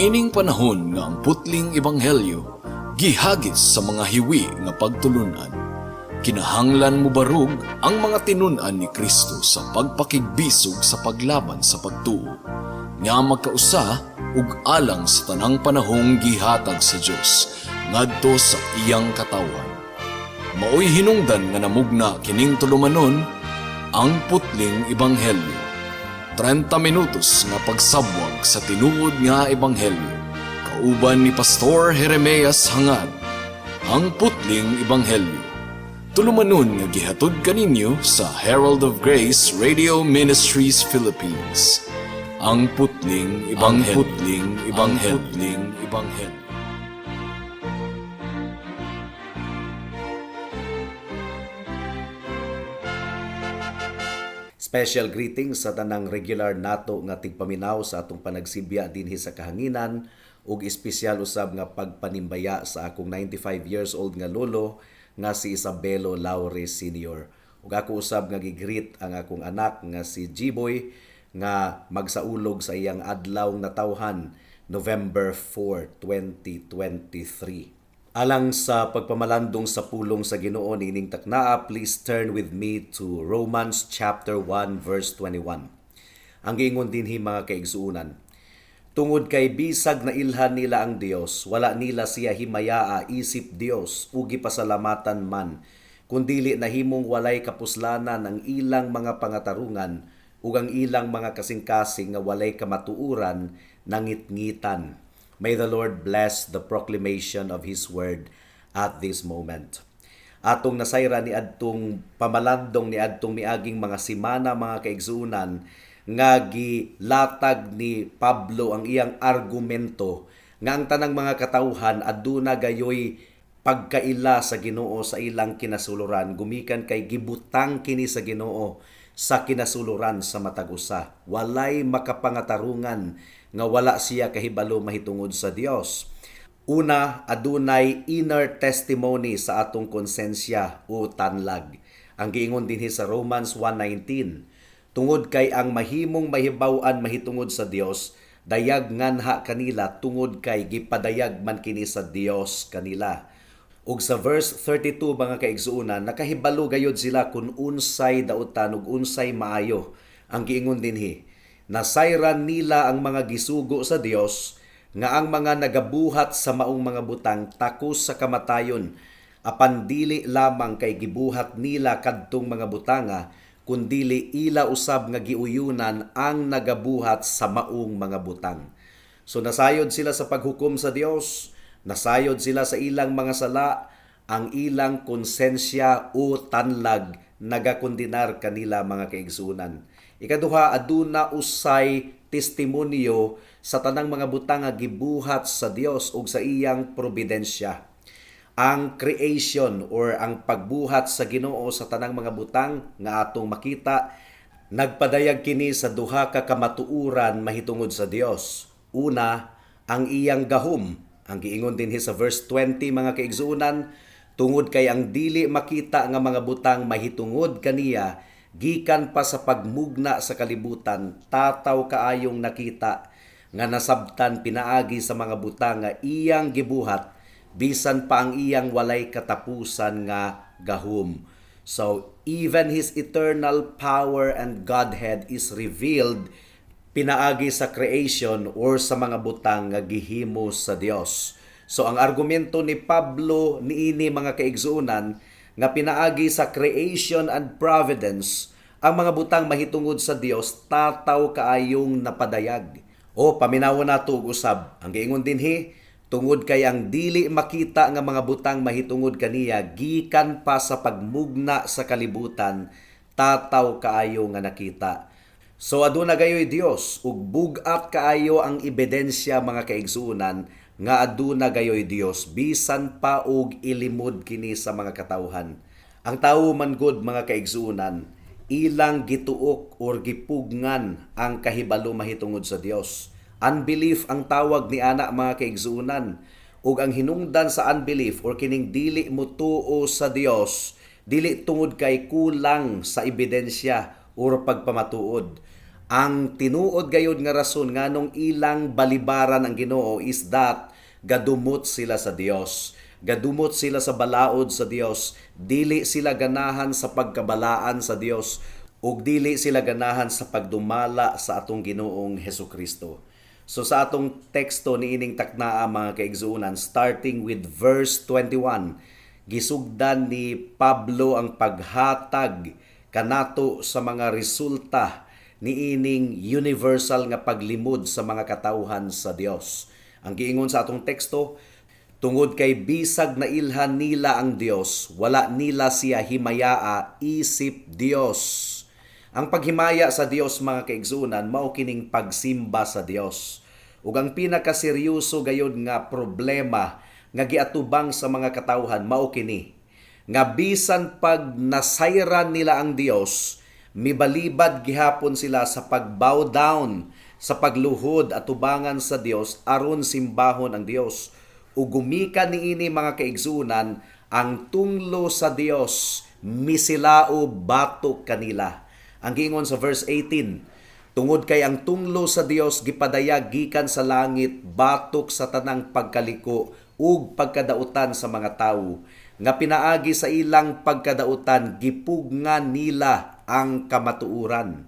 Niining panahon nga ang putling ebanghelyo gihagis sa mga hiwi nga pagtulunan, kinahanglan mobarog ang mga tinun-an ni Kristo sa pagpakigbisog sa paglaban sa pagtuo nga magkausa ug alang sa tanang panahong gihatag sa Dios ngadto sa iyang katawhan. Maoy hinungdan nga namugna kining tulumanon, Ang Putling Ebanghelyo. 30 minutos nga pagsabwag sa tinuod nga ebanghelyo. Kauban ni Pastor Jeremias Hangad. Ang Putling Ebanghelyo. Tulumanon nga gihatod kaninyo sa Herald of Grace Radio Ministries Philippines. Ang Putling Ebanghelyo. Ang Putling Ebanghelyo. Ang Putling Ebanghelyo. Special greetings sa tanang regular nato nga tigpaminaw sa atong panagsibya dinhi sa kahanginan ug espesyal usab nga pagpanimbaya sa akong 95 years old nga lolo nga si Isabelo Laure Sr. Ug ako usab nga gi-greet ang akong anak nga si G-Boy nga magsaulog sa iyang adlaw natawhan November 4, 2023. Alang sa pagpamalandong sa pulong sa Ginoo niining taknaa, please turn with me to Romans chapter 1 verse 21. Ang giingon dinhi, mga kaigsuonan, tungod kay bisag nailhan nila ang Dios, wala nila siya himayaa isip Dios ug gipasalamatan man, kundili nahimong walay kapuslanan ang ilang mga pangatarungan ug ang ilang mga kasing-kasing nga walay kamatuoran nangitngitan. May the Lord bless the proclamation of His word at this moment. Atong nasayra ni adtong pamalandong ni adtong miaging mga simana, mga kaigsuonan, nga gilatag ni Pablo ang iyang argumento nga ang tanang mga katawhan aduna gayoy pagkaila sa Ginoo sa ilang kinasuluran gumikan kay gibutang kini sa Ginoo sa kinasuluran sa matag usa. Walay makapangatarungan nga wala siya kahibalo mahitungod sa Dios. Una, adunay inner testimony sa atong konsensya o tanlag. Ang giingon dinhi sa Romans 1:19, tungod kay ang mahimong mahibaw-an mahitungod sa Dios dayag nganha kanila tungod kay gipadayag man kini sa Dios kanila. Ug sa verse 32, mga kaigsuonan, nakahibalo gayod sila kung unsay dautan ug unsay maayo. Ang giingon dinhi, nasayran nila ang mga gisugo sa Dios nga ang mga nagabuhat sa maong mga butang takos sa kamatayon, apan dili lamang kay gibuhat nila kadtong mga butanga, kundili ila usab nga giuyunan ang nagabuhat sa maong mga butang. So nasayod sila sa paghukom sa Dios, nasayod sila sa ilang mga sala, ang ilang konsensya o tanlag nagakondenar kanila, mga kaigsunan. Ikaduha, aduna usay testimonyo sa tanang mga butang nga gibuhat sa Dios ug sa iyang providensya. Ang creation or ang pagbuhat sa Ginoo sa tanang mga butang nga atong makita, nagpadayag kini sa duha ka kamatuoran mahitungod sa Dios. Una, ang iyang gahom. Ang giingon dinhi sa verse 20, mga kaigsuonan, tungod kay ang dili makita nga mga butang mahitungod kaniya gikan pa sa pagmugna sa kalibutan tataw kaayong nakita nga nasabtan pinaagi sa mga butang nga iyang gibuhat, bisan pa ang iyang walay katapusan nga gahom. So even his eternal power and Godhead is revealed pinaagi sa creation or sa mga butang nga gihimo sa Dios. So ang argumento ni Pablo niini, mga kaigsuonan, nga pinaagi sa creation and providence ang mga butang mahitungod sa Dios tataw kaayong napadayag. O paminawon nato og usab. Ang giingon dinhi, tungod kay ang dili makita nga mga butang mahitungod kaniya gikan pa sa pagmugna sa kalibutan tataw kaayo nga nakita. So aduna gayoy Dios ug bug-at kaayo ang ebidensya, mga kaigsuonan, nga aduna gayoy Dios bisan pa og ilimod kini sa mga katawhan. Ang tawo man gud, mga kaigsuonan, ilang gituok or gipugngan ang kahibalo mahitungod sa Dios. Unbelief ang tawag ni ana, mga kaigsuonan. Ug ang hinungdan sa unbelief or kining dili mutuo sa Dios, dili tungod kay kulang sa ebidensya or pagpamatuod. Ang tinuod gayud nga rason nganong ilang balibaran ang Ginoo is that gadumot sila sa Dios. Gadumot sila sa balaod sa Dios. Dili sila ganahan sa pagkabalaan sa Dios ug dili sila ganahan sa pagdumala sa atong Ginoong Hesukristo. So sa atong teksto niining taknaa, mga kaigsuonan, starting with verse 21, gisugdan ni Pablo ang paghatag kanato sa mga resulta niining universal nga paglimod sa mga katawhan sa Dios. Ang giingon sa atong teksto, "Tungod kay bisag nailhan nila ang Dios, wala nila siya himayaa isip Dios." Ang paghimaya sa Dios, mga kaigsuonan, mao kining pagsimba sa Dios. Ug ang pinakaseryoso gayud nga problema nga giatubang sa mga katawhan mao kini nga bisan pag nasayran nila ang Dios, mibalibad gihapon sila sa pag-bow down, sa pagluhod atubangan sa Dios aron simbahon ang Dios. Ug gumikan niini, mga kaigsuonan, ang tunglo sa Dios misilao batok kanila. Ang giingon sa verse 18, "Tungod kay ang tunglo sa Dios gipadayag gikan sa langit batok sa tanang pagkaliko ug pagkadautan sa mga tawo nga pinaagi sa ilang pagkadautan gipugngan nila ang kamatuoran."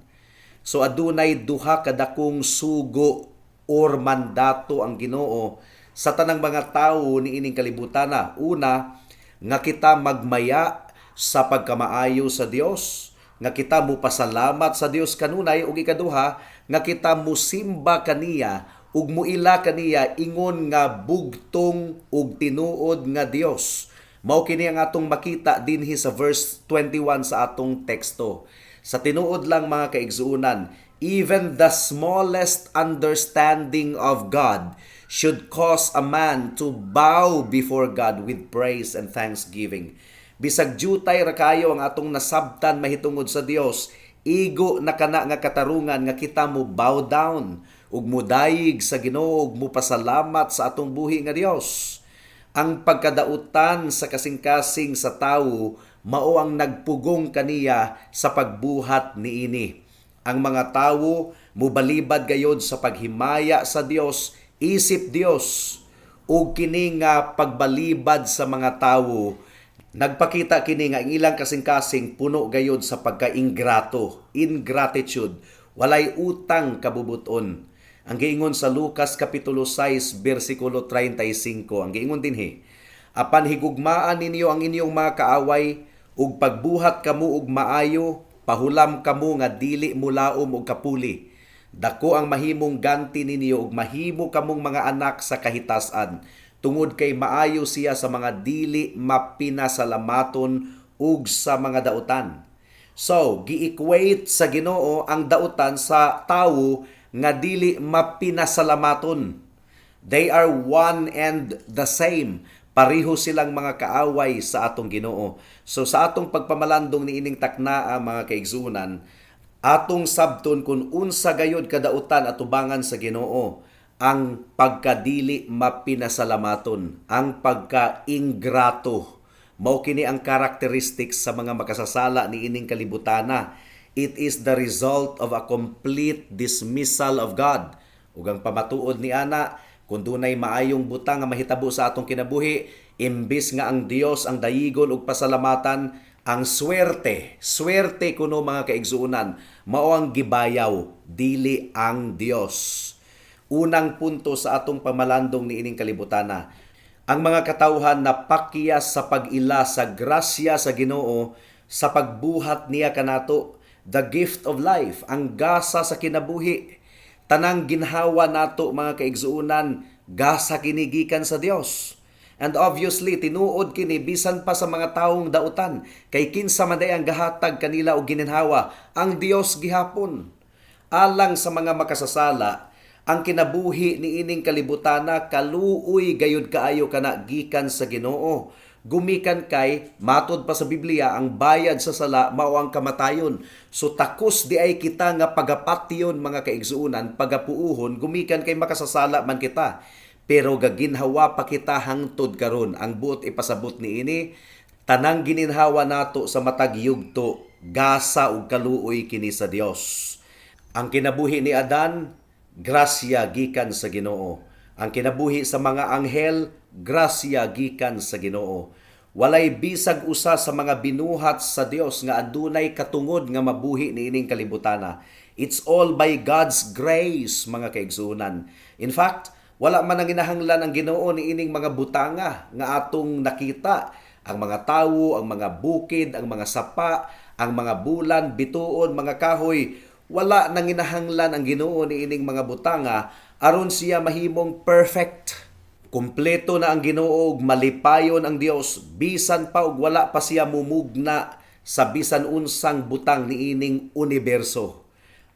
So adunay duha ka dakong sugo or mandato ang Ginoo sa tanang mga tawo niining kalibutana. Una, nga kita magmaya sa pagkamaayo sa Dios, nga kita mopasalamat sa Dios kanunay, ug ikaduha, nga kita musimba kaniya ug muila kaniya ingon nga bugtong ug tinuod nga Dios. Mao kini ang atong makita dinhi sa verse 21 sa atong teksto. Sa tinuod lang, mga kaigsuonan, even the smallest understanding of God should cause a man to bow before God with praise and thanksgiving. Bisag jutay ra kayo ang atong nasabtan mahitungod sa Dios, igo na kana nga katarungan nga kita mo bow down ug mudayig sa Ginoo ug mopasalamat sa atong buhi nga Dios. Ang pagkadautan sa kasing-kasing sa tawo mao ang nagpugong kaniya sa pagbuhat niini. Ang mga tawo mubalibad gayod sa paghimaya sa Dios isip Dios, ug kini nga pagbalibad sa mga tawo, nagpakita kini nga ang ilang kasing-kasing puno gayod sa pagkaingrato, ingratitude, walay utang kabubuton. Ang giingon sa Lucas kapitulo 6 bersikulo 35, ang giingon dinhi, "Apan higugmaan ninyo ang inyong mga kaaway ug pagbuhat kamo og maayo, pahulam kamo nga dili mulaom og kapuli. Dako ang mahimong ganti ninyo ug mahimo kamong mga anak sa kahitasan, tungod kay maayo siya sa mga dili mapinasalamaton ug sa mga dautan." So, gi-equate sa Ginoo ang dautan sa tawo nga dili mapinasalamaton. They are one and the same. Pareho silang mga kaaway sa atong Ginoo. So sa atong pagpamalandong niining taknaa, mga kaigsuonan, atong sabton kung unsa gayod kadautan atubangan sa Ginoo ang pagkadili mapinasalamaton, ang pagka-ingrato. Mao kini ang characteristics sa mga makasasala niining kalibutana. It is the result of a complete dismissal of God. Ug ang pamatuod ni ana, kung dunay maayong butang nga mahitabo sa atong kinabuhi, imbis nga ang Dios ang dayigon ug pasalamatan, ang swerte, swerte kuno, mga kaigsuonan, mao ang gibayaw, dili ang Dios. Unang punto sa atong pamalandong niining kalibutana: ang mga katawhan napakyas sa pag-ila sa grasya sa Ginoo sa pagbuhat niya kanato, the gift of life, ang gasa sa kinabuhi. Tanang ginhawa nato, mga kaigsuonan, gasa kini gikan sa Dios. And obviously, tinuod kini bisan pa sa mga taong dautan, kay kinsa man day ang gahatag kanila og gininhawa? Ang Dios gihapon. Alang sa mga makasasala, ang kinabuhi niining kalibutana kaluoy gayud kaayo kana gikan sa Ginoo. Gumikan kay matod pa sa Biblia, ang bayad sa sala mao ang kamatayon. So takos di ay kita nga pagapatyon, mga kaigsuonan, pagapuuhon, gumikan kay makasasala man kita. Pero gaginhawa pa kita hangtod karon. Ang buot ipasabot niini, tanang gininhawa nato sa matag yugto, gasa ug kaluoy kini sa Dios. Ang kinabuhi ni Adan, grasya gikan sa Ginoo. Ang kinabuhi sa mga anghel, grasya gikan sa Ginoo. Walay bisag usa sa mga binuhat sa Dios nga adunay katungod nga mabuhi niining kalibutana. It's all by God's grace, mga kaigsuonan. In fact, wala man nanginahanglan ang Ginoo niining mga butanga nga atong nakita. Ang mga tawo, ang mga bukid, ang mga sapa, ang mga bulan, bituon, mga kahoy, wala nanginahanglan ang Ginoo niining mga butanga aron siya mahimong perfect. Kumpleto na ang Ginoo ug malipayon ang Dios bisan pa og wala pa siya mumugna sa bisan unsang butang niining uniberso.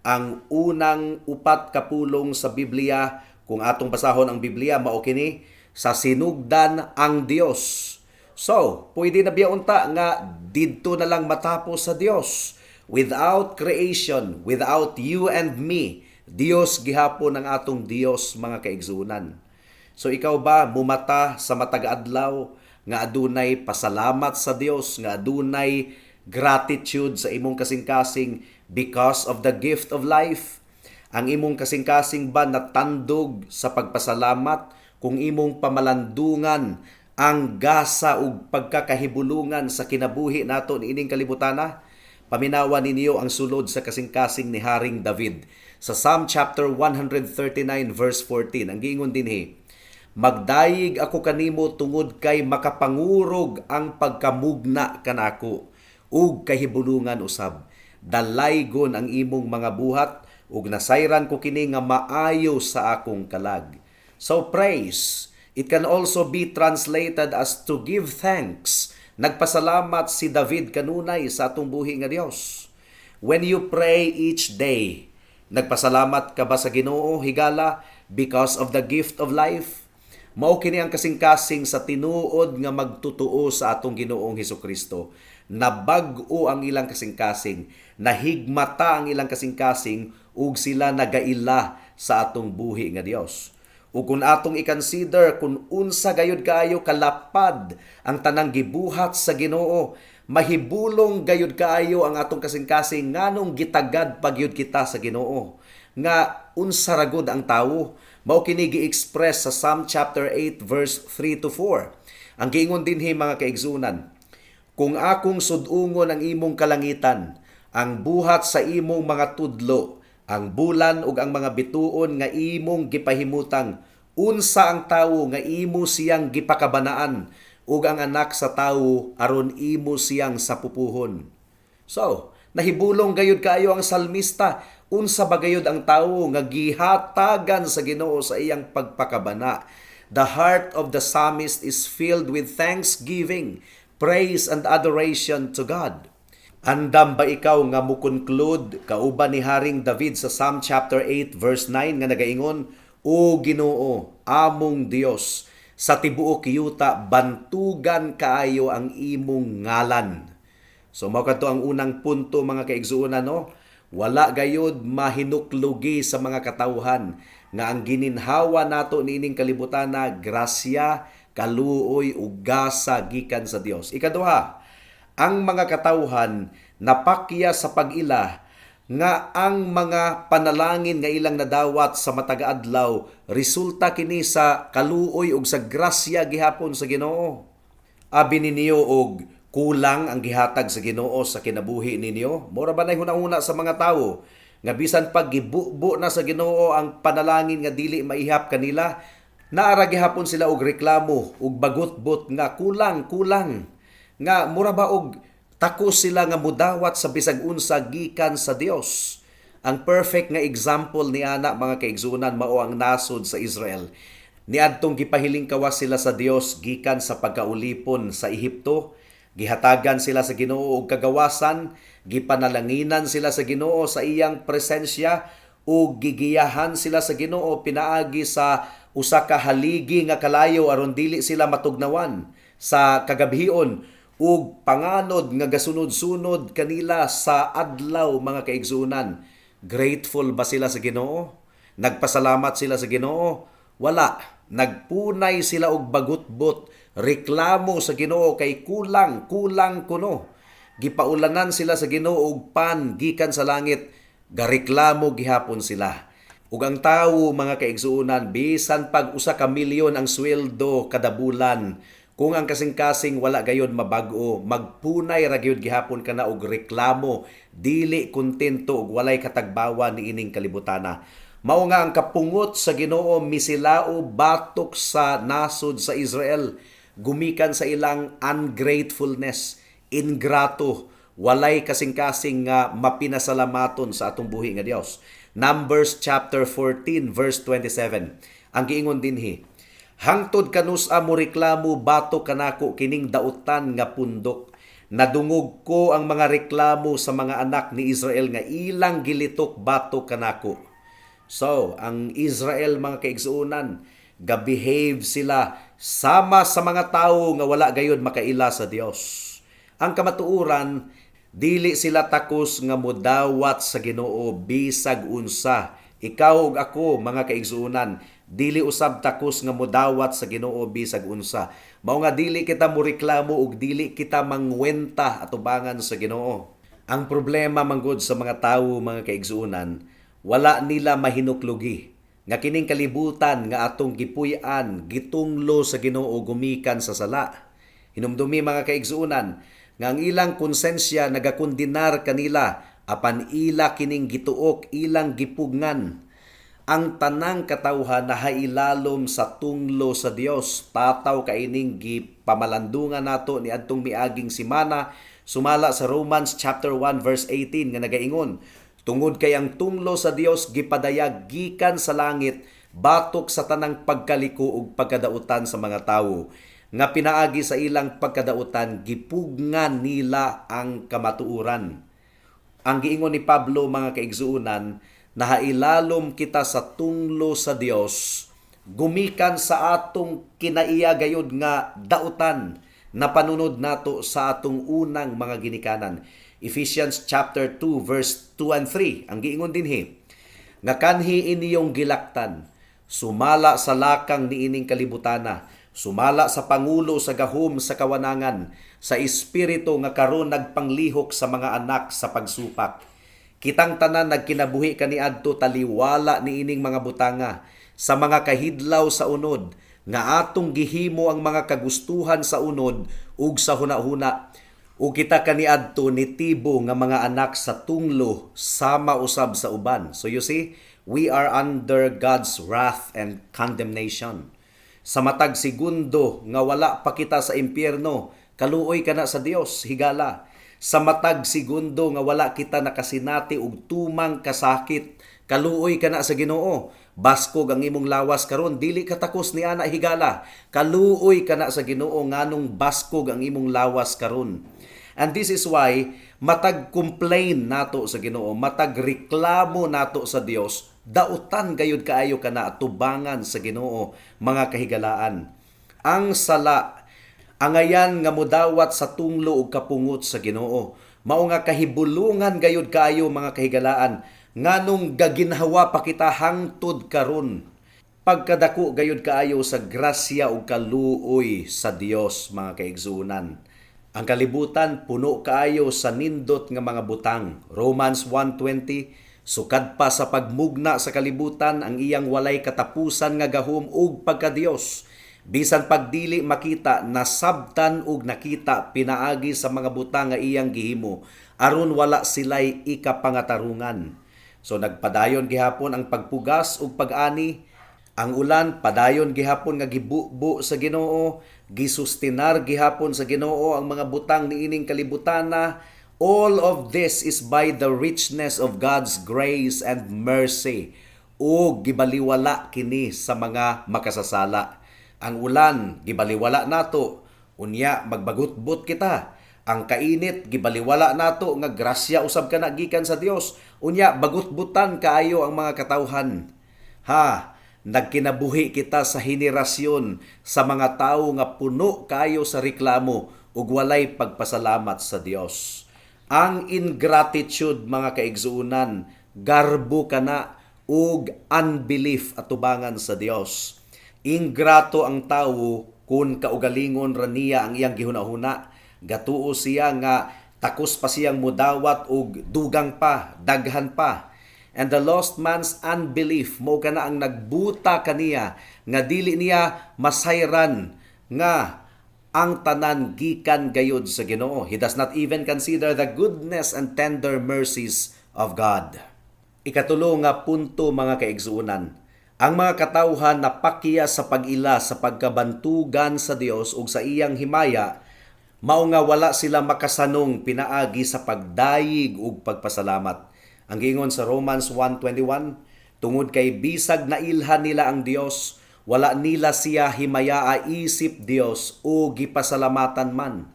Ang unang upat ka pulong sa Biblia, kung atong basahon ang Biblia, mao kini: "Sa sinugdan ang Dios." So, pwede na biya unta nga didto na lang matapos sa Dios. Without creation, without you and me, Dios gihapon ang atong Dios, mga kaigsuonan. So ikaw ba, mumata sa matag adlaw nga adunay pasalamat sa Dios, nga adunay gratitude sa imong kasing-kasing because of the gift of life? Ang imong kasing-kasing ba natandog sa pagpasalamat kung imong pamalandungan ang gasa ug pagkakahibulungan sa kinabuhi nato niining kalibutana? Paminawa ninyo ang sulod sa kasing-kasing ni Haring David sa Psalm chapter 139 verse 14. Ang giingon dinhi, "Magdayig ako kanimo tungod kay makapangurog ang pagkamugna kanako ug kahibulungan usab. Dalaygon ang imong mga buhat ug nasayran ko kini nga maayo sa akong kalag." So praise, it can also be translated as to give thanks. Nagpasalamat si David kanunay sa atong buhi nga Dios. When you pray each day, nagpasalamat ka ba sa Ginoo higala because of the gift of life? Mao kini ang kasing-kasing sa tinuod nga magtutuo sa atong Ginoong Hesukristo. Nabag-o ang ilang kasing-kasing, nahigmata ang ilang kasing-kasing ug sila nagaila sa atong buhi nga Dios. Ug kung atong i-consider kung unsa gayud kaayo kalapad ang tanang gibuhat sa Ginoo, mahibulong gayud kaayo ang atong kasing-kasing nganong gitagad pa gyud kita sa Ginoo. Nga unsa ra gud ang tawo? Mao kini gi-express sa Psalm chapter 8 verse 3 to 4. Ang giingon dinhi, mga kaigsuonan, "Kung akong sud-ungon ang imong kalangitan, ang buhat sa imong mga tudlo, ang bulan ug ang mga bituon nga imong gipahimutang, unsa ang tawo nga imo siyang gipakabanaan ug ang anak sa tawo aron imo siyang sapupuhon?" So, nahibulong gayud kaayo ang salmista, unsa ba gayud ang tawo nga gihatagan sa Ginoo sa iyang pagpakabana. The heart of the psalmist is filled with thanksgiving, praise and adoration to God. Andam ba ikaw nga mo-conclude kauban ni Haring David sa Psalm chapter 8 verse 9 nga nagaingon, "O Ginoo, among Dios, sa tibuok yuta bantugan kaayo ang imong ngalan"? So mao kadto ang unang punto, mga kaigsuonan, no? Wala gayud mahinuklugi sa mga katawhan nga ang gininhawa nato niining kalibutana, grasya, kaluoy ug gasa gikan sa Dios. Ikaduha, ang mga katawhan napakya sa pag-ila nga ang mga panalangin nga ilang nadawat sa matag adlaw, resulta kini sa kaluoy ug sa grasya gihapon sa Ginoo. Abi ninyo og kulang ang gihatag sa Ginoo sa kinabuhi ninyo? Mura ba nay hunahuna sa mga tawo nga bisan pag gibubo na sa Ginoo ang panalangin nga dili maihap kanila, naara gihapon sila og reklamo ug bagutbot nga kulang kulang, nga mura ba og takos sila nga mudawat sa bisag unsa gikan sa Dios? Ang perfect nga example ni ana, mga kaigsuonan, mao ang nasod sa Israel. Niadtong gipahiling kawas sila sa Dios gikan sa pagkaulipon sa Ehipto, gihatagan sila sa Ginoo og kagawasan, gipanalanginan sila sa Ginoo sa iyang presensya ug gigiyahan sila sa Ginoo pinaagi sa usa ka haligi nga kalayo aron dili sila matugnawan sa kagabhion ug panganod nga gasunod-sunod kanila sa adlaw, mga kaigsuonan. Grateful ba sila sa Ginoo? Nagpasalamat sila sa Ginoo? Wala. Nagpunay sila og bagutbot, reklamo sa Ginoo kay kulang, kulang kuno. Gipaulanan sila sa Ginoo og pan gikan sa langit. Gareklamo gihapon sila. Ug ang tawo, mga kaigsuonan, bisan pag 1 ka milyon ang sweldo kada bulan, kung ang kasing-kasing wala gayod mabag-o, magpunay ra gyud gihapon kana og reklamo, dili kontento ug walay katagbawan niining kalibutana. Mao nga ang kapungot sa Ginoo misilao batok sa nasod sa Israel gumikan sa ilang ungratefulness, ingrato, walay kasing-kasing nga mapinasalamaton sa atong buhi nga Dios. Numbers chapter 14 verse 27. Ang giingon dinhi, "Hangtod kanus-a mo reklamo batok kanako kining dautan nga pundok? Nadungog ko ang mga reklamo sa mga anak ni Israel nga ilang gilitok batok kanako." So, ang Israel, mga kaigsuonan, gabehave sila sama sa mga tawo nga wala gayod makaila sa Dios. Ang kamatuoran, dili sila takos nga modawat sa Ginoo bisag unsa. Ikaw ug ako, mga kaigsuonan, dili usab takos nga modawat sa Ginoo bisag unsa. Mao nga dili kita moreklamo ug dili kita mangwenta atubangan sa Ginoo. Ang problema manggod sa mga tawo, mga kaigsuonan, wala nila mahinuklugi nga kining kalibutan nga atong gipuy-an gitunglo sa Ginoo gumikan sa sala. Hinumdumi, mga kaigsuonan, nga ang ilang konsensya nagakondenar kanila, apan ila kining gituok, ilang gipugngan. Ang tanang katawhan nahailalom sa tunglo sa Dios. Tataw kaining gipamalandungan nato ni adtong miaging simana sumala sa Romans chapter 1 verse 18 nga nagaingon, "Tungod kay ang tunglo sa Dios gipadayag gikan sa langit batok sa tanang pagkaliko ug pagkadautan sa mga tawo nga pinaagi sa ilang pagkadautan gipugngan nila ang kamatuoran." Ang giingon ni Pablo, mga kaigsuonan, nahailalom kita sa tunglo sa Dios gumikan sa atong kinaiya gayud nga dautan na panunod nato sa atong unang mga ginikanan. Ephesians chapter 2 verse 2 and 3, ang giingon dinhi, "Nga kanhi inyong gilaktan sumala sa lakang niining kalibutana, sumala sa pangulo sa gahom sa kawanangan, sa espiritu nga karon nagpanglihok sa mga anak sa pagsupak. Kitang tanan nagkinabuhi kaniadto taliwala niining mga butanga sa mga kahidlaw sa unod, nga atong gihimo ang mga kagustuhan sa unod ug sa hunahuna, ug kita kaniadto nitibo nga mga anak sa tunglo sama usab sa uban." So you see, we are under God's wrath and condemnation. Sa matag segundo nga wala pa kita sa impyerno, kaluoy kana sa Dios, higala. Sa matag segundo nga wala kita nakasinati og tumang kasakit, kaluoy kana sa Ginoo. Baskog ang imong lawas karon, dili ka takos ni ana, higala. Kaluoy kana sa Ginoo nganong baskog ang imong lawas karon. And this is why matag complain nato sa Ginoo, matag reklamo nato sa Dios, dautan gayud kaayo kana atubangan sa Ginoo, mga kahigalaan. Ang sala angayan nga modawat sa tunglo ug kapungot sa Ginoo. Mao nga kahibulungan gayud kaayo, mga kahigalaan, nganong gaginhawa pa kita hangtod karon. Pagkadako gayud kaayo sa grasya ug kaluoy sa Dios, mga kaigsuonan. Ang kalibutan puno kaayo sa nindot nga mga butang. Romans 1:20, "Sukad pa sa pagmugna sa kalibutan, ang iyang walay katapusan nga gahom ug pagkadiyos, bisan pagdili makita, nasabtan ug nakita pinaagi sa mga butang nga iyang gihimo, aron wala sila'y ikapangatarungan." So nagpadayon gihapon ang pagpugas ug pag-ani. Ang ulan padayon gihapon nga gibubo sa Ginoo, gisustinar gihapon sa Ginoo ang mga butang niining kalibutana. All of this is by the richness of God's grace and mercy. O gibaliwala kini sa mga makasasala. Ang ulan gibaliwala nato, unya magbagutbot kita. Ang kainit gibaliwala nato nga grasya usab kana gikan sa Dios. Unya bagutbutan kaayo ang mga katawhan. Ha, nagkinabuhi kita sa henerasyon sa mga tawo nga puno kayo sa reklamo ug walay pagpasalamat sa Dios. Ang ingratitude, mga kaigsuonan, garbo kana ug unbelief atubangan sa Dios. Ingrato ang tawo kung kaugalingon ra niya ang iyang gihuna-huna. Gatuo siya nga takos pa siyang mudawat og dugang pa, daghan pa. And the lost man's unbelief mao kana ang nagbuta kaniya nga dili niya masayran nga ang tanan gikan gayud sa Ginoo. He does not even consider the goodness and tender mercies of God. Ikatulo nga punto, mga kaigsuonan, ang mga katawhan napakya sa pag-ila sa pagkabantugan sa Dios ug sa iyang himaya, mao nga wala sila makasanong pinaagi sa pagdayig ug pagpasalamat. Ang giingon sa Romans 1:21, tungod kay bisag nailhan nila ang Dios, wala nila siya himayaa isip Dios o gipasalamatan man.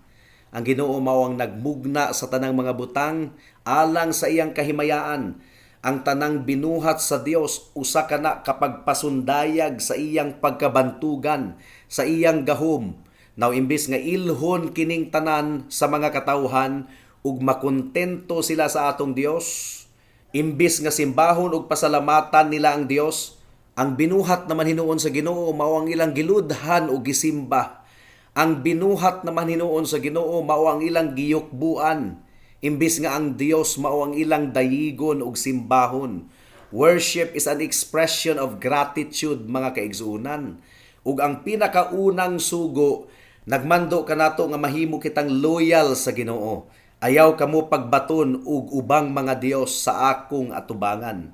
Ang Ginoo mao ang nagmugna sa tanang mga butang alang sa iyang kahimayaan. Ang tanang binuhat sa Dios usa kana kapagpasundayag sa iyang pagkabantugan, sa iyang gahom. Now, imbis nga ilhon kining tanan sa mga katawhan ug makontento sila sa atong Dios, imbis nga simbahon ug pasalamatan nila ang Dios, ang binuhat naman hinuon sa Ginoo mao ang ilang giludhan ug gisimba. Ang binuhat naman hinuon sa Ginoo mao ang ilang giyukbuan. Imbis nga ang Dios mao ang ilang dayigon ug simbahon. Worship is an expression of gratitude, mga kaigsuonan. Ug ang pinakaunang sugo nagmando kanato nga mahimo kitang loyal sa Ginoo. Ayaw kamo pagbaton og ubang mga dios sa akong atubangan.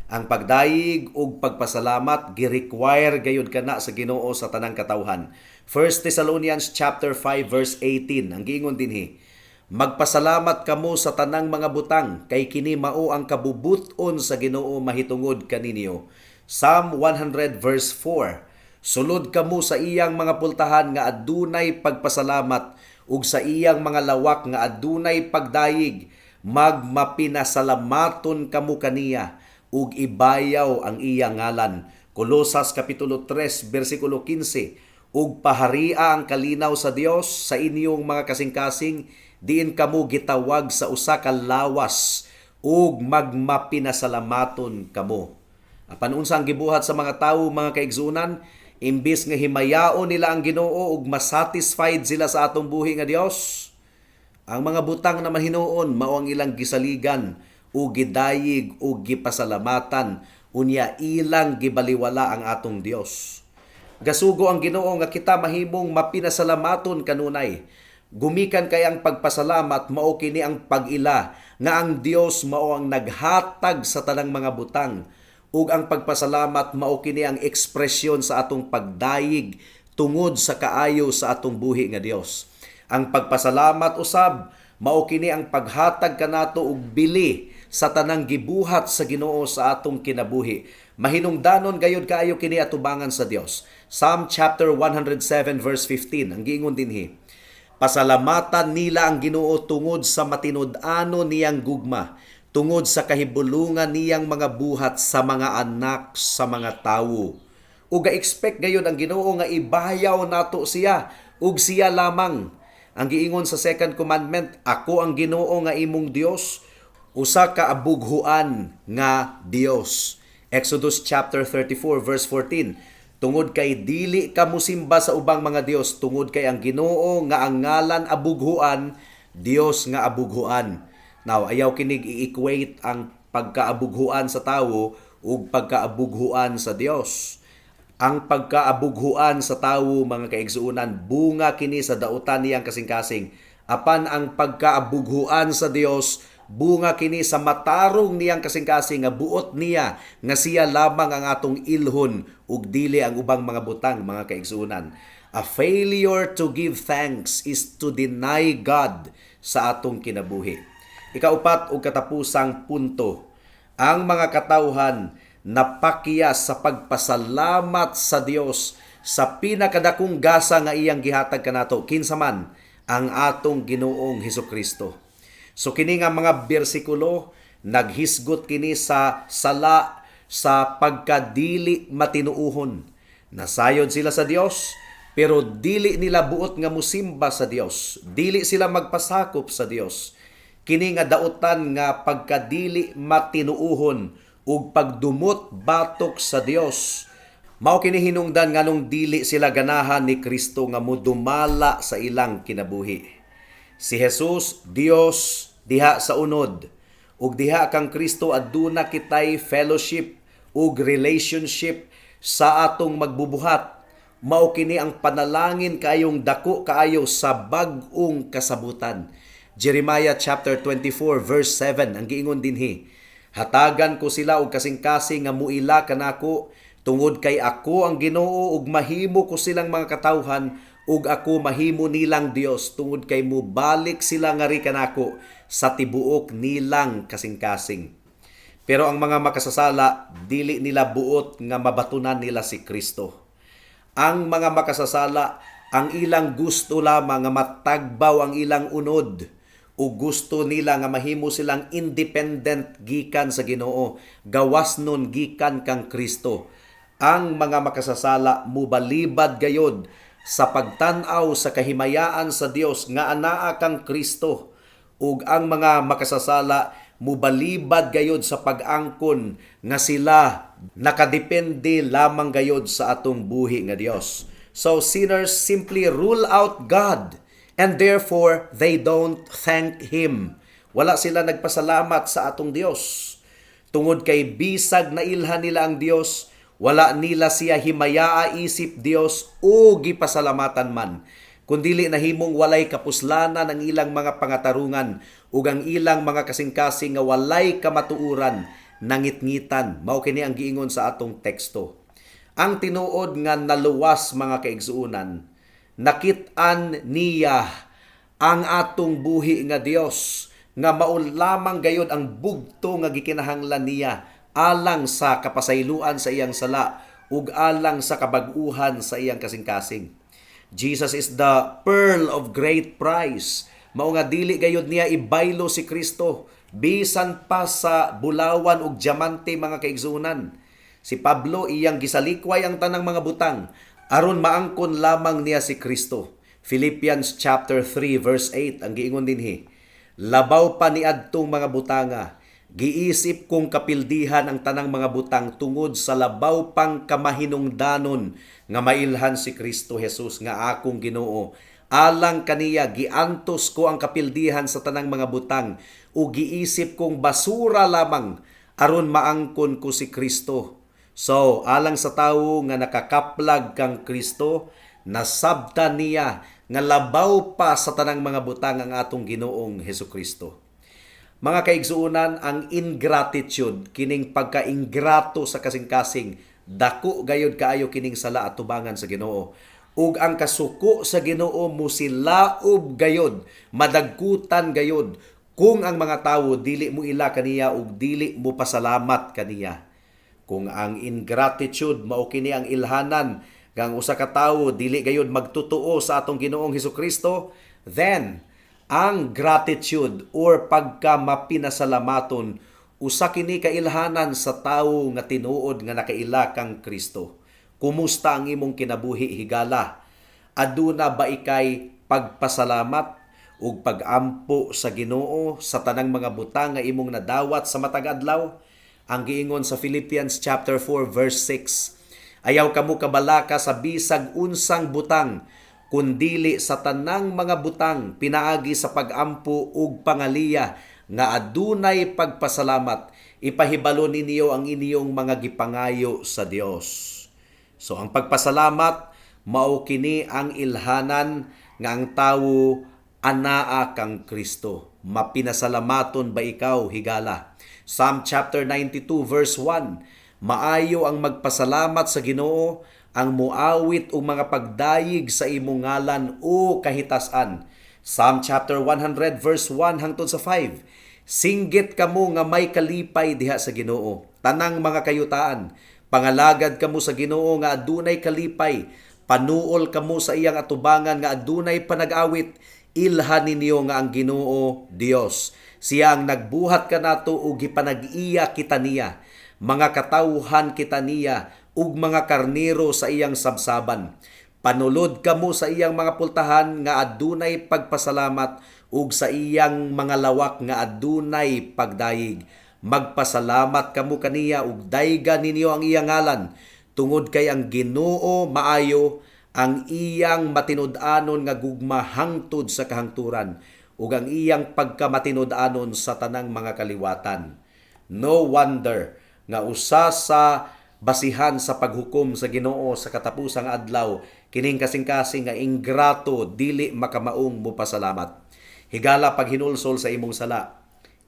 Ang pagdayig ug pagpasalamat gi-require gayud kana sa Ginoo sa tanang katawhan. 1 Thessalonians chapter 5 verse 18 ang giingon dinhi: "Magpasalamat kamo sa tanang mga butang, kay kini mao ang kabubut-on sa Ginoo mahitungod kaninyo." Psalm 100 verse 4: "Sulod kamo sa iyang mga pultahan nga adunay pagpasalamat ug sa iyang mga lawak nga adunay pagdayig. Magmapinasalamaton kamo kaniya ug ibayaw ang iyang ngalan." Kolosas kapitulo 3 bersikulo 15: "Ug paharia ang kalinaw sa Dios sa inyong mga kasing-kasing, diin kamo gitawag sa usa ka lawas, ug magmapinasalamaton kamo." Apan unsa ang gibuhat sa mga tawo, mga kaigsuonan? Imbis nga himayaon nila ang Ginoo ug masatisfied sila sa atong buhi nga Dios, ang mga butang naman hinuon mao ang ilang gisaligan ug gidayig ug gipasalamatan, unya ilang gibaliwala ang atong Dios. Gasugo ang Ginoo nga kita mahimong mapinasalamaton kanunay. Gumikan kay ang pagpasalamat mao kini ang pag-ila nga ang Dios mao ang naghatag sa tanang mga butang, ug ang pagpasalamat mao kini ang ekspresyon sa atong pagdayig tungod sa kaayo sa atong buhi nga Dios. Ang pagpasalamat usab mao kini ang paghatag kanato og bili sa tanang gibuhat sa Ginoo sa atong kinabuhi. Mahinungdanon gayud kaayo kini atubangan sa Dios. Psalm chapter 107 verse 15 ang giingon dinhi: "Pasalamatan nila ang Ginoo tungod sa matinud-ano niyang gugma, tungod sa kahibulungan niyang mga buhat sa mga anak sa mga tawo." Ug ga-expect gayud ang Ginoo nga ibayaw nato siya ug siya lamang. Ang giingon sa second commandment, "Ako ang Ginoo nga imong Dios, usa ka abughuan nga Dios." Exodus chapter 34 verse 14, "Tungod kay dili ka musimba sa ubang mga dios, tungod kay ang Ginoo nga ang ngalan Abughuan, Dios nga abughuan." Now, ayaw kinig i-equate ang pagkaabughuan sa tawo ug pagkaabughuan sa Dios. Ang pagkaabughuan sa tawo, mga kaigsuonan, bunga kini sa dautan niyang kasing-kasing. Apan ang pagkaabughuan sa Dios, bunga kini sa matarong niyang kasing-kasing nga buot niya nga siya lamang ang atong ilhon ug dili ang ubang mga butang, mga kaigsuonan. A failure to give thanks is to deny God sa atong kinabuhi. Ikaupat ug katapusang punto, ang mga katawhan napakyas sa pagpasalamat sa Dios sa pinakadakong gasa nga iyang gihatag kanato, kinsa man ang atong Ginoong Hesukristo. So kini nga mga bersikulo naghisgot kini sa sala sa pagkadili matinuohon. Nasayod sila sa Dios, pero dili nila buot nga musimba sa Dios. Dili sila magpasakop sa Dios. Kini nga dautan nga pagkadili matinuohon ug pagdumot batok sa Dios, mao kini hinungdan nganong dili sila ganahan ni Kristo nga modumala sa ilang kinabuhi. Si Jesus, Dios diha sa unod, Ug diha kang Kristo aduna kitay fellowship ug relationship sa atong magbubuhat. Mao kini ang panalangin kaayong dako kaayo sa bag-ong kasabutan. Jeremiah chapter 24 verse 7 ang giingon dinhi. Hatagan ko sila og kasing-kasing nga muila kanako, tungod kay ako ang Ginoo ug mahimo ko silang mga katawhan ug ako mahimo nilang Dios, tungod kay mubalik sila ngari kanako sa tibuok nilang kasing-kasing. Pero ang mga makasasala, dili nila buot nga mabatunan nila si Kristo. Ang mga makasasala, ang ilang gusto lamang nga matagbaw ang ilang unod, o gusto nila nga mahimo silang independent gikan sa Ginoo, gawas nun gikan kang Kristo. Ang mga makasasala mubalibad gayod sa pagtan-aw sa kahimayaan sa Dios nga anaa kang Kristo, ug ang mga makasasala mubalibad gayod sa pag-angkon nga sila nakadepende lamang gayod sa atong buhi nga Dios. So sinners simply rule out God and therefore they don't thank Him. Wala sila nagpasalamat sa atong Dios. Tungod kay bisag nailhan nila ang Dios, wala nila siya himayaa isip Dios o gipasalamatan man. Kundili nahimong walay kapuslanan ang ilang mga pangatarungan ug ang ilang mga kasing-kasing nga walay kamatuoran nangitngitan. Mao kini ang giingon sa atong teksto. Ang tinuod nga naluwas, mga kaigsuonan, nakit-an niya ang atong buhi nga Dios nga mao lamang gayod ang bugto nga gikinahanglan niya alang sa kapasayloan sa iyang sala ug alang sa kabag-uhan sa iyang kasing-kasing. Jesus is the pearl of great price. Mao nga dili gayod niya ibaylo si Kristo bisan pa sa bulawan ug diamante, mga kaigsuonan. Si Pablo, iyang gisalikway ang tanang mga butang aron maangkon lamang niya si Kristo. Philippians chapter 3 verse 8 ang giingon dinhi. Labaw pa niadtong mga butanga, giisip kong kapildihan ang tanang mga butang tungod sa labaw pang kamahinungdanon nga mailhan si Kristo Jesus nga akong Ginoo. Alang kaniya giantos ko ang kapildihan sa tanang mga butang ug giisip kong basura lamang aron maangkon ko si Kristo. So, alang sa tawo nga nakakaplag kang Kristo, nasabtan niya nga labaw pa sa tanang mga butang ang atong Ginoong Hesukristo. Mga kaigsuonan, ang ingratitude, kining pagkaingrato sa kasing-kasing, dako gayod kaayo kining sala atubangan sa Ginoo. Ug ang kasuko sa Ginoo musilaob gayod, madagkutan gayod kung ang mga tawo dili mo ila kaniya ug dili mo pasalamat kaniya. Kung ang ingratitude mao kini ang ilhanan nga ang usa ka tawo dili gayod magtotoo sa atong Ginoong Hesukristo, then ang gratitude or pagka mapinasalamaton usa kini kailhanan sa tawo nga tinuod nga nakaila kang Kristo. Kumusta ang imong kinabuhi, higala? Aduna ba ikay pagpasalamat ug pagampo sa Ginoo sa tanang mga butang nga imong nadawat sa matag adlaw? Ang giingon sa Philippians chapter 4 verse 6, ayaw kamo kabalaka sa bisag unsang butang, kundili sa tanang mga butang pinaagi sa pagampo ug pangaliya nga adunay pagpasalamat, ipahibalo ninyo ang inyong mga gipangayo sa Dios. So ang pagpasalamat mao kini ang ilhanan nga ang tawo anaa kang Kristo. Mapinasalamaton ba ikaw, higala? Psalm chapter 92 verse 1, maayo ang magpasalamat sa Ginoo, ang muawit og mga pagdayig sa imong ngalan, o kahitasan. Psalm chapter 100 verse 1 hangtod sa 5. Singgit kamo nga may kalipay diha sa Ginoo, tanang mga kayutaan. Pangalagad kamo sa Ginoo nga adunay kalipay. Panuol kamo sa iyang atubangan nga adunay panag-awit. Ilhan ninyo nga ang Ginoo Dios. Siya ang nagbuhat kanato ug gipanag-iya kita niya. Mga katawhan kita niya ug mga karnero sa iyang sabsaban. Panulod kamo sa iyang mga pultahan nga adunay pagpasalamat ug sa iyang mga lawak nga adunay pagdayig. Magpasalamat kamo kaniya ug dayga ninyo ang iyang ngalan, tungod kay ang Ginoo maayo, ang iyang matinud-anon nga gugma hangtod sa kahangturan, ug ang iyang pagkamatinud-anon sa tanang mga kaliwatan. No wonder nga usa sa basihan sa paghukom sa Ginoo sa katapusang adlaw, kining kasing-kasing nga ingrato, dili makamaong mopasalamat. Higala paghinulsol sa imong sala.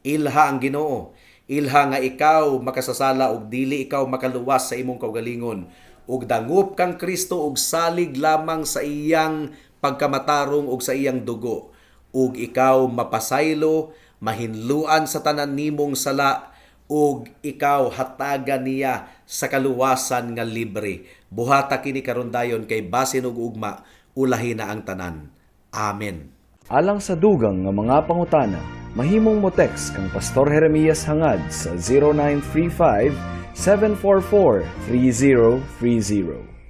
Ilha ang Ginoo. Ilha nga ikaw makasasala ug dili ikaw makaluwas sa imong kaugalingon. Ug dangup kang Kristo ug salig lamang sa iyang pagkamatarong ug sa iyang dugo. Ug ikaw mapasaylo, mahinluan sa tanan nimong sala, ug ikaw hatagan niya sa kaluwasan nga libre. Buhata kini karon dayon kay basin og ugma ulahi na ang tanan. Amen. Alang sa dugang nga mga pangutana, mahimong mo text kang Pastor Jeremias Hangad sa 0935 744 3030.